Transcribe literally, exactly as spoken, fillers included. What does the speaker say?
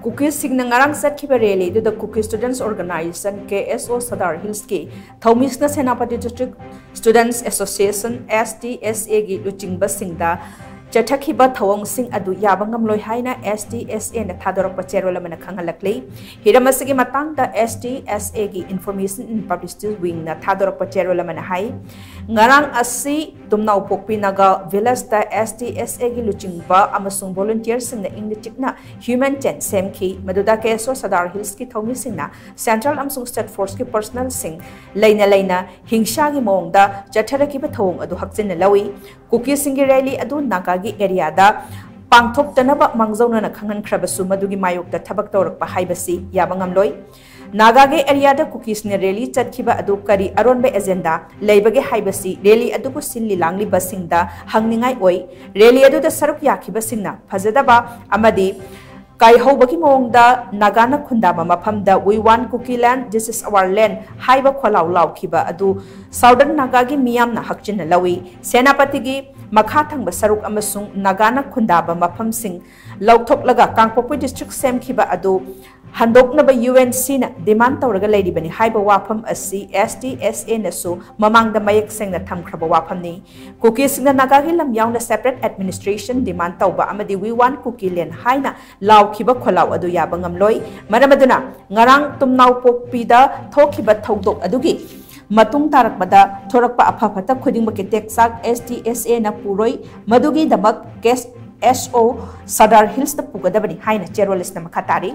ꯀꯨꯀꯤꯁꯁꯤꯡꯅ ꯉꯔꯥꯡ ꯆꯠꯈꯤꯕ ꯔꯦꯂꯤꯗꯨꯗ ꯀꯨꯀꯤ ꯁ꯭ꯇꯨꯗꯦꯟꯠꯁ ꯑꯣꯔꯒꯅꯥꯏꯖꯦꯁꯟ, ꯀꯦ ꯑꯦꯁ ꯑꯣ, ꯁꯗꯥꯔ ꯍꯤꯜꯁꯀꯤ ꯊꯧꯃꯤꯁꯤꯡꯅ Senapati district students association, S D S ꯑꯦꯒꯤ ꯂꯨꯆꯤꯡꯕꯁꯤꯡꯗ ꯆꯠꯊꯈꯤꯕ ꯊꯧꯑꯣꯡꯁꯤꯡ ꯑꯗꯨ ꯌꯥꯕ ꯉꯝꯂꯣꯏ ꯍꯥꯏꯅ ꯑꯦꯁ ꯗꯤ ꯑꯦꯁ ꯑꯦꯅ ꯊꯥꯗꯣꯔꯛꯄ ꯆꯦꯔꯣꯜ ꯑꯃꯅ ꯈꯪꯍꯜꯂꯛꯂꯤ꯫ ꯍꯤꯔꯝ ꯑꯁꯤꯒꯤ ꯃꯇꯥꯡꯗ ꯑꯦꯁ ꯗꯤ ꯑꯦꯁ ꯑꯦꯒꯤ Information and Publicity Wingꯅ ꯊꯥꯗꯣꯔꯛꯄ ꯆꯦꯔꯣꯜ ꯑꯃꯅ ꯍꯥꯏ, ꯉꯔꯥꯡ ꯑꯁꯤ ꯇꯨꯝꯅꯥꯎꯄꯣꯛꯄꯤ ꯅꯥꯒꯥ ꯚꯤꯂꯦꯖꯇ ꯑꯦꯁ ꯗꯤ ꯑꯦꯁ ꯑꯦꯒꯤ ꯂꯨꯆꯤꯡꯕ ꯑꯃꯁꯨꯡ ꯚꯣꯂꯨꯟꯇꯤꯌꯔꯁꯤꯡꯅ ꯏꯪꯅ ꯆꯤꯛꯅ human chain ꯁꯦꯝꯈꯤ, ꯃꯗꯨꯗ ꯀꯦ ꯑꯦꯁ ꯑꯣ ꯁꯗꯥꯔ ꯍꯤꯜꯁꯀꯤ ꯊꯧꯃꯤꯁꯤꯡꯅ ꯁꯦꯟꯇ꯭ꯔꯦꯜ ꯑꯃꯁꯨꯡ ꯁ꯭ꯇꯦꯠ ꯐꯣꯔꯁꯀꯤ ꯄꯔꯁꯅꯦꯜꯁꯤꯡ ꯂꯩꯅ ꯂꯩꯅ ꯍꯤꯡꯁꯥꯒꯤ ꯃꯑꯣꯡꯗ ꯆꯠꯊꯔꯛꯈꯤꯕ ꯊꯧꯑꯣꯡ ꯑꯗꯨ ꯍꯛꯆꯤꯟꯅ ꯂꯧꯏ꯫ ꯀꯨꯀꯤꯁꯤꯡꯒꯤ ꯔꯦꯂꯤ ꯑꯗꯨ ꯅꯥꯒꯥꯒꯤ ꯑꯦꯔꯤꯌꯥꯗ ꯄꯥꯡꯊꯣꯛꯇꯅꯕ ꯃꯥꯡꯖꯧꯅꯅ ꯈꯪꯍꯟꯈ꯭ꯔꯕꯁꯨ ꯃꯗꯨꯒꯤ ꯃꯥꯌꯣꯛꯇ ꯊꯕꯛ ꯇꯧꯔꯛꯄ ꯍꯥꯏꯕꯁꯤ ꯌꯥꯕ ꯉꯝꯂꯣꯏ꯫ ꯅꯥꯒꯥꯒꯤ ꯑꯦꯔꯤꯌꯥꯗ ꯀꯨꯀꯤꯁꯤꯡꯅ ꯔꯦꯂꯤ ꯆꯠꯈꯤꯕ ꯑꯗꯨ ꯀꯔꯤ ꯑꯔꯣꯟꯕ ꯑꯦꯖꯦꯟꯗꯥ ꯂꯩꯕꯒꯦ ꯍꯥꯏꯕꯁꯤ ꯔꯦꯂꯤ ꯑꯗꯨꯕꯨ ꯁꯤꯜꯂꯤ ꯂꯥꯡꯂꯤꯕꯁꯤꯡꯗ ꯍꯪꯅꯤꯡꯉꯥꯏ ꯑꯣꯏ꯫ ꯔꯦꯂꯤ ꯑꯗꯨꯗ ꯁꯔꯨꯛ ꯌꯥꯈꯤꯕꯁꯤꯡꯅ ꯐꯖꯗꯕ ꯑꯃꯗꯤ ꯀꯥꯏꯍꯧꯕꯒꯤ ꯃꯑꯣꯡꯗ ꯅꯥꯒꯥꯅ ꯈꯨꯟꯗꯥꯕ ꯃꯐꯝꯗ "We want Kuki land, this is our land" ꯍꯥꯏꯕ ꯈꯣꯜꯂꯥꯎ ꯂꯥꯎꯈꯤꯕ ꯑꯗꯨ ꯁꯥꯎꯗꯔꯟ ꯅꯥꯒꯥꯒꯤ ꯃꯤꯌꯥꯝꯅ ꯍꯛꯆꯤꯟꯅ ꯂꯧꯏ꯫ ꯁꯦꯅꯥꯄꯇꯤꯒꯤ ꯃꯈꯥ ꯊꯪꯕ ꯁꯔꯨꯛ ꯑꯃꯁꯨꯡ ꯅꯥꯒꯥꯅ ꯈꯨꯟꯗꯥꯕ ꯃꯐꯝꯁꯤꯡ ꯂꯧꯊꯣꯛꯂꯒ ꯀꯥꯡꯄꯣꯛꯄꯤ ꯗꯤꯁꯇ꯭ꯔꯤꯛ ꯁꯦꯝꯈꯤꯕ ꯑꯗꯨ ꯍꯟꯗꯣꯛꯅꯕ ꯌꯨ ꯑꯦꯟ ꯁꯤꯅ ꯗꯤꯃꯥꯟ ꯇꯧꯔꯒ ꯂꯩꯔꯤꯕꯅꯤ ꯍꯥꯏꯕ ꯋꯥꯐꯝ ꯑꯁꯤ ꯑꯦꯁ ꯗꯤ ꯑꯦꯁ ꯑꯦꯅꯁꯨ ꯃꯃꯥꯡꯗ ꯃꯌꯦꯛ ꯁꯦꯡꯅ ꯊꯝꯈ꯭ꯔꯕ ꯋꯥꯐꯝꯅꯤ꯫ ꯀꯨꯀꯤꯁꯤꯡꯅ ꯅꯥꯒꯥꯒꯤ ꯂꯝ ꯌꯥꯎꯅ separate administration demand ꯇꯧꯕ ꯑꯃꯗꯤ "We want Kuki land" ꯍꯥꯏꯅ ꯂꯥꯎꯈꯤꯕ ꯈꯣꯜꯂꯥꯎ ꯑꯗꯨ ꯌꯥꯕ ꯉꯝꯂꯣꯏ꯫ ꯃꯔꯝ ꯑꯗꯨꯅ ꯉꯔꯥꯡ ꯇꯨꯝꯅꯥꯎꯄꯣꯛꯄꯤꯗ ꯊꯣꯛꯈꯤꯕ ꯊꯧꯗꯣꯛ ꯑꯗꯨꯒꯤ ꯃꯇꯨꯡ ꯇꯥꯔꯛꯄꯗ ꯊꯣꯔꯛꯄ ꯑꯐ ꯐꯠꯇ ꯈꯨꯗꯤꯡꯃꯛꯀꯤ ꯇꯦꯛꯆꯥꯛ ꯑꯦꯁ ꯗꯤ ꯑꯦꯁ ꯑꯦꯅ ꯄꯨꯔꯣꯏ꯫ ꯃꯗꯨꯒꯤꯗꯃꯛ ꯀꯦ ꯑꯦꯁ ꯑꯣ ꯁꯗꯥꯔ ꯍꯤꯜꯁꯇ ꯄꯨꯒꯗꯕꯅꯤ ꯍꯥꯏꯅ ꯆꯦꯔꯣꯜ ꯑꯁꯤꯅ ꯃꯈꯥ ꯇꯥꯔꯤ꯫